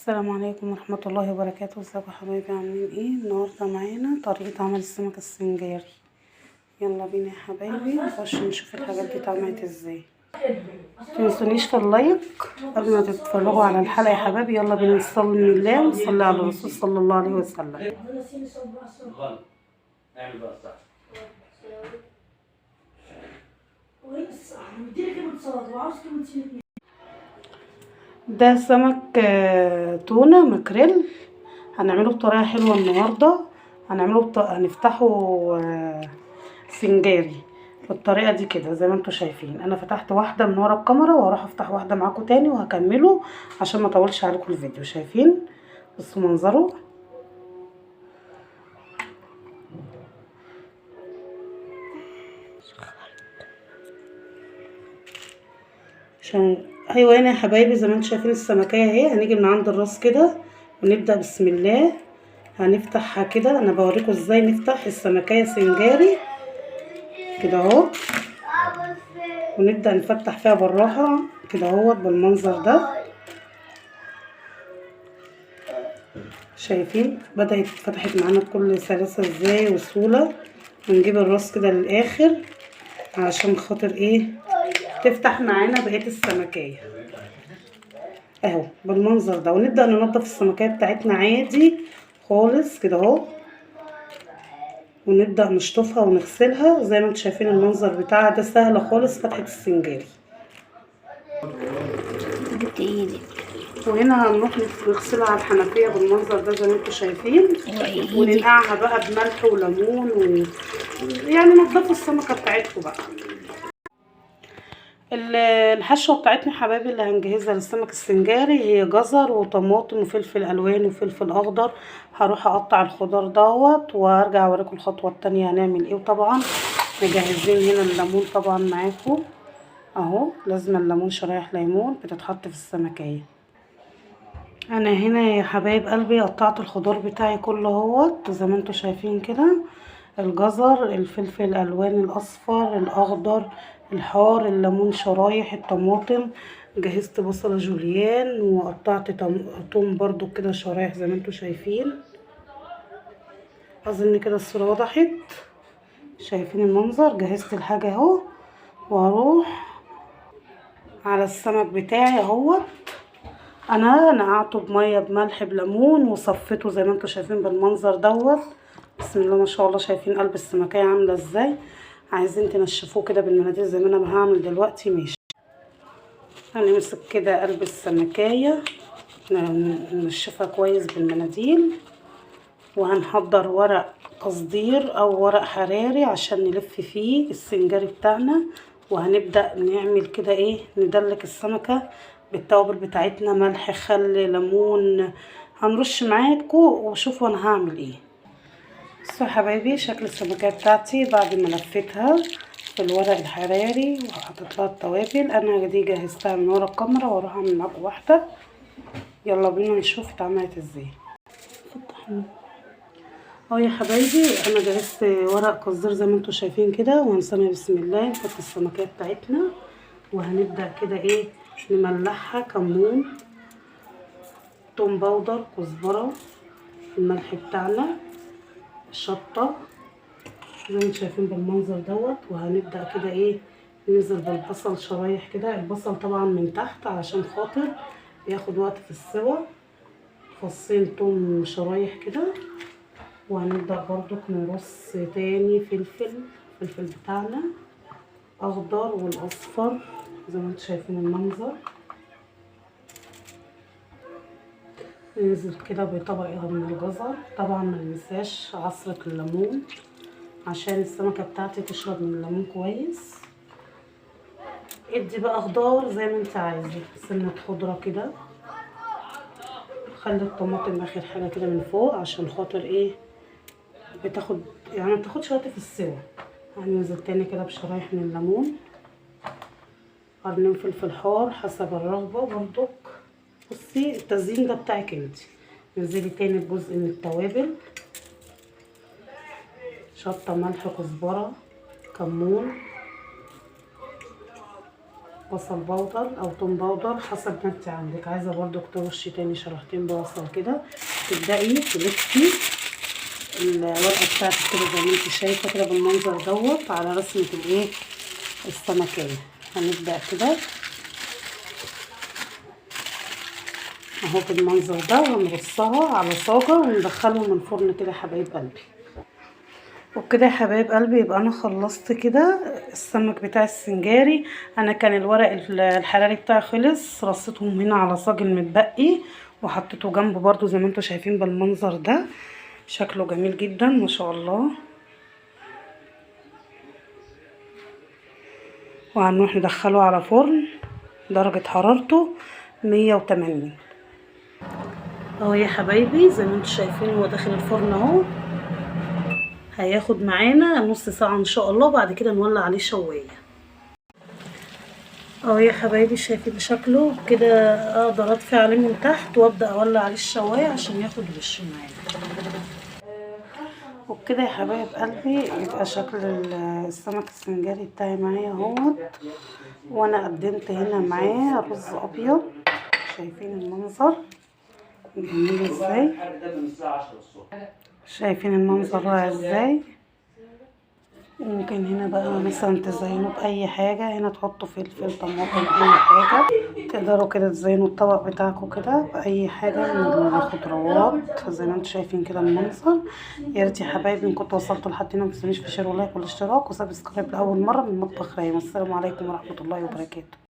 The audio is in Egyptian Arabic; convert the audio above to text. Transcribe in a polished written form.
السلام عليكم ورحمة الله وبركاته. ازيكم يا حبايبي، عاملين ايه؟ النهارده معانا طريقة عمل السمك السنجاري. يلا بينا يا حبايبي نخش نشوف الحاجات دي اتعملت ازاي. متنسونيش في ال like قبل ما تتفرجوا على الحلقة يا حبايبي. يلا بينا نصلي الله ونصلي على الرسول صلى الله عليه وسلم. ده سمك تونة ماكريل، هنعمله بطريقة حلوة النهاردة. هنعمله هنفتحه سنجاري بالطريقة دي كده زي ما انتم شايفين. انا فتحت واحدة من ورا الكاميرا وهروح افتح واحدة معاكم تاني وهكمله عشان ما اطولش عليكم الفيديو. شايفين؟ بصوا منظره. عشان ايوه هنا يا حبايبي زي ما انتم شايفين السمكيه اهي. هنيجي من عند الراس كده ونبدا بسم الله هنفتحها كده. انا بوريكم ازاي نفتح السمكيه سنجاري كده اهو، ونبدا نفتح فيها بالراحة كده اهوت بالمنظر ده. شايفين بدات فتحت معانا بكل سلاسة ازاي وسهولة. ونجيب الراس كده للاخر علشان خاطر ايه تفتح معانا بقية السمكيه اهو بالمنظر ده. ونبدا ننضف السمكيه بتاعتنا عادي خالص كده اهو، ونبدا نشطفها ونغسلها زي ما انتم شايفين المنظر بتاعها ده. سهل خالص فتحه السنجاري. جبت ايدي. وهنا هنروح نغسلها على الحنفية بالمنظر ده زي ما انتم شايفين، وننقعها بقى بملح وليمون يعني نضفوا السمكة بتاعتكم بقى. الحشوه بتاعتنا حبايبي اللي هنجهزها للسمك السنجاري هي جزر وطماطم وفلفل الوان وفلفل اخضر. هروح اقطع الخضار دوت وارجع اوريكم الخطوة التانية هنعمل ايه. وطبعا مجهزين هنا الليمون طبعا معاكم اهو، لازم الليمون، شرايح ليمون بتتحط في السمكيه. انا هنا يا حبايب قلبي قطعت الخضار بتاعي كله اهوت زي ما انتم شايفين كده، الجزر، الفلفل الالوان الاصفر، الاخضر، الحار، الليمون شرايح، الطماطم. جهزت بصله جوليان وقطعت توم برضو كده شرايح زي ما انتم شايفين. اظن كده الصورة وضحت، شايفين المنظر. جهزت الحاجة اهو، وهروح على السمك بتاعي اهوت. انا نقعته بميه بملح بليمون وصفيته زي ما انتم شايفين بالمنظر دوت. بسم الله ما شاء الله، شايفين قلب السمكيه عامله ازاي. عايزين تنشفوه كده بالمناديل زي ما انا هعمل دلوقتي ماشي. هنمسك كده قلب السمكيه ننشفها كويس بالمناديل، وهنحضر ورق قصدير او ورق حراري عشان نلف فيه السنجاري بتاعنا. وهنبدأ نعمل كده ايه، ندلك السمكة بالتوابل بتاعتنا، ملح، خل، ليمون. هنرش معاكم وشوفوا انا هعمل ايه. بصوا يا حبايبي شكل السمكيه بتاعتي بعد ما لفيتها في الورق الحراري وحطيت لها التوابل. انا دي جهزتها من ورا الكاميرا واروح اعمل معاكم واحدة. يلا بينا نشوف اتعملت ازاي. اهو يا حبايبي انا جهزت ورق قصدير زي ما انتم شايفين كده، وهنسمي بسم الله نحط السمكيه بتاعتنا. وهنبدا كده ايه نملحها، كمون، توم powder، كزبره، الملح بتاعنا، شطه زي ما انتم شايفين بالمنظر دوت. وهنبدا كده ايه ننزل بالبصل شرايح كده، البصل طبعا من تحت علشان خاطر بياخد وقت في السوا. فصين توم شرايح كده. وهنبدا برضك نرص تاني فلفل، الفلفل بتاعنا اخضر والاصفر زي ما انتم شايفين المنظر. ننزل كده بطبقه من الجزر، طبعا ما ننساش عصرة الليمون عشان السمكة بتاعتي تشرب من الليمون كويس. ادي بقى خضار زي ما انت عايزه، سنة خضرة كده. خلي الطماطم اخر حاجة كده من فوق عشان خاطر ايه بتاخد، يعني ما بتاخدش وقت في السوا. هننزل تاني كده بشرايح من الليمون، قرنين فلفل حار حسب الرغبة برضك. بصي التزيين ده بتاعك انت. نزلي تاني بجزء من التوابل، شطه، ملح، كزبره، كمون. بصل بودر او توم بودر حسب ما انت عندك. عايزه برضو ترشي تاني شريحتين بصل كده. تبداي تلفي الورقة بتاعتك كده زي ما انت شايفه كده بالمنظر دوت على رسمه الايه السمكيه. هنبدا كده اهو بالمنظر ده، ونرصها على صاجه وندخلهم الفرن كده يا حبايب قلبي. وبكده يا حبايب قلبي يبقى انا خلصت كده السمك بتاع السنجاري. انا كان الورق الحراري بتاعي خلص، رصيتهم هنا على صاج المتبقي وحطيته جنبه برضو زي ما انتم شايفين بالمنظر ده. شكله جميل جدا ما شاء الله. وهنروح ندخله على فرن درجة حرارته 180. اهو يا حبايبي زي ما انتم شايفين هو داخل الفرن اهو. هياخد معانا نص ساعة ان شاء الله، بعد كده نولع عليه شواية. اهو يا حبايبي شايفين شكله كده، اقدر اطفي عليه من تحت وابدأ اولع عليه الشواية عشان ياخد وش معانا. وبكده يا حبايب قلبي يبقى شكل السمك السنجاري بتاعي معايا اهوت. وانا قدمت هنا معاه رز ابيض، شايفين المنظر جميل ازاي، شايفين المنظر رائع ازاي. ممكن هنا بقى مثلا تزينوه باي حاجة، هنا تحطوا فلفل طماطم اي حاجة، تقدروا كده تزينوا الطبق بتاعكم كده باي حاجة من الخضروات زي ما انتم شايفين كده المنظر. يا ريت يا حبايبي ان كنتوا وصلتوا لحد هنا ما تنسونيش في share و like والاشتراك و subscribe لاول مرة من مطبخ ريم. السلام عليكم ورحمة الله وبركاته.